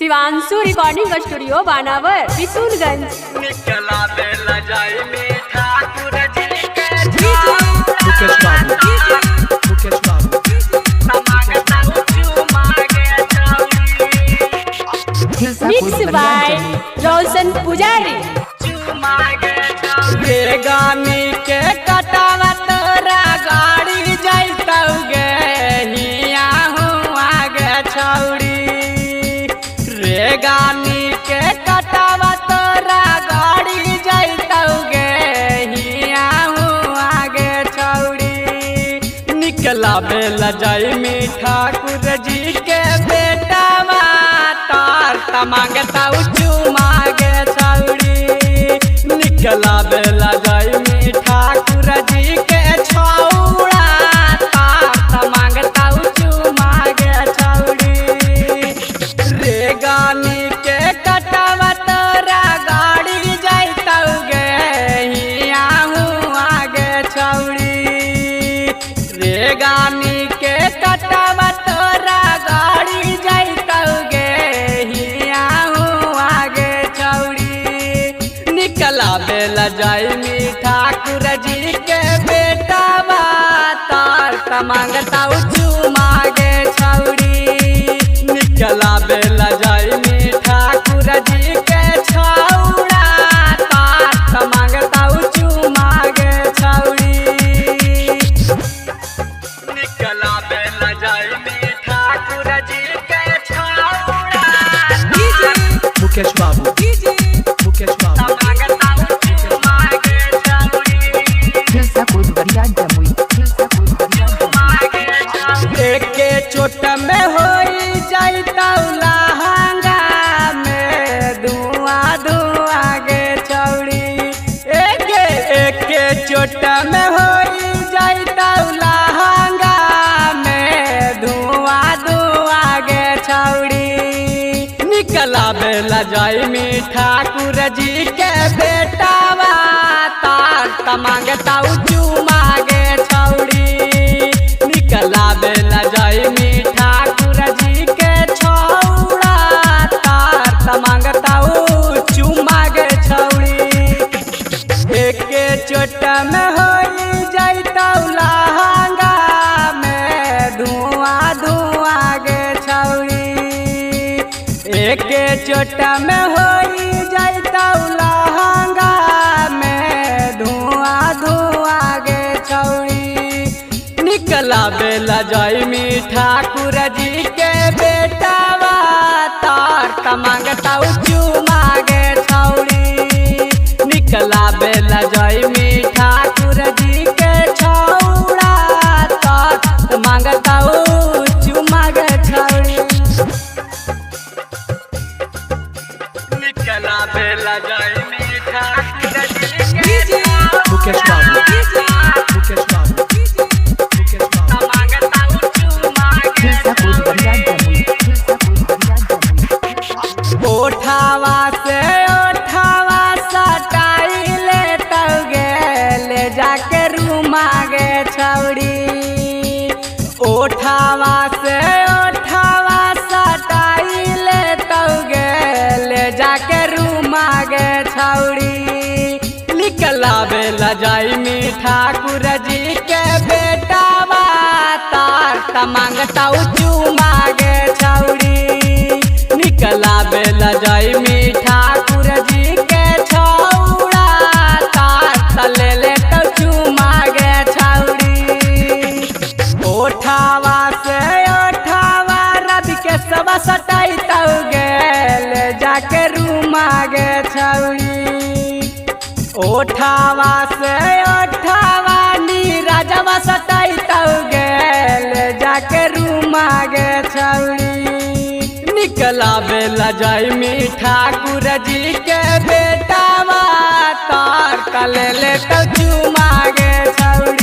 Shivanshu recording studio बानावर किशुनगंज। निकला बेला जाई में ठाकुर जी के मुकेश बाबू, मुकेश बाबू, मांगता चुमा गे छौरी। Hilsa mix Kotwaliya by Jamui. रोशन पुजारी। चुमा गे छौरी गानी के कटावा तोरा गाड़ी जैतौ गे हिया हुआ गे छौरी। रे गानी के कटावा तोरा गाड़ी जैतौ गे हिया हुआ गे छौरी। निकला बेला जाई में ठाकुर जी के बेटा तार मांगता चुमा गे छौरी। निकला बेला जाई में ठाकुर जी के छौड़ा तार मांगता चुमा गे छौरी। रे गानी के कटवा तोरा गाड़ी जैतौ गे हिया हुआ गे छौरी। रे गानी के कटवा तोरा गाड़ी जैतौ गे हिया हुआ गे छौरी। निकला बेला जाई में ठाकुर जी के बेटा तार मांगता चुमा गे छौरी। निकला बेला जाई में ठाकुर जी के छौड़ा तार मांगता चुमा गे छौरी। निकला बेला जाई में ठाकुर जी के छौड़ा मुकेश बाबू, मुकेश बाबू, मांगता चुमा गे छौरी। हिलसा कोतवलिया जमुई। हिलसा कोतवलिया जमुई। एके चोट में होई जाइतौ लहंगा में धुआं धुआं गे छौरी। एके एके चोट में होई जाइतौ लहंगा में धुआं धुआं गे छौरी। निकला बेला जाई में ठाकुर जी के बेटा तार मांगता चुमा गे छौरी। निकला बेला जाई में ठाकुर जी के छौड़ा तार मांगता चुमा गे छौरी। एके चोट में होई जैतौ लहंगा में धुआं धुआं गे छौरी। एके चोट में होई जैतौ लहंगा में धुआं धुआं गे छौरी। निकला बेला जाई में ठाकुर जी के बेटा तार मांगता चुमा गे छौरी। निकला बेला जाई में ठाकुर जी के छौड़ा तार मांगता चुमा गे छौरी। निकला बेला जाई में ठाकुर जी के मुकेश बाबू, मुकेश बाबू, मुकेश बाबू, मांगता चुमा गे हिलसा कोतवलिया जमुई। हिलसा कोतवलिया जमुई। ओठावा से ओठावा सटाई ले गे ले जाके रूमा गे छौरी। ओठावा से ओठावा सटाई ले गे ले जाके रूमा गे छौरी। निकला बेला जाई में ठाकुर जी के बेटा तार मांगता चुमा गे छौरी। निकला बेला जाई में ठाकुर जी के छौड़ा तार ले ले तो चुमा गे छौरी। ओठावा से ओठावा रवि के सब सटाई तौ गे ले जाके रूमा गे छौरी। ओठावा से ओठावा नीरजवा सटाई तौ गे ले जाके रूमा गे छौरी। निकला बेला जाई में ठाकुर जी के बेटा तार ले ले तो चुमा गे छौरी।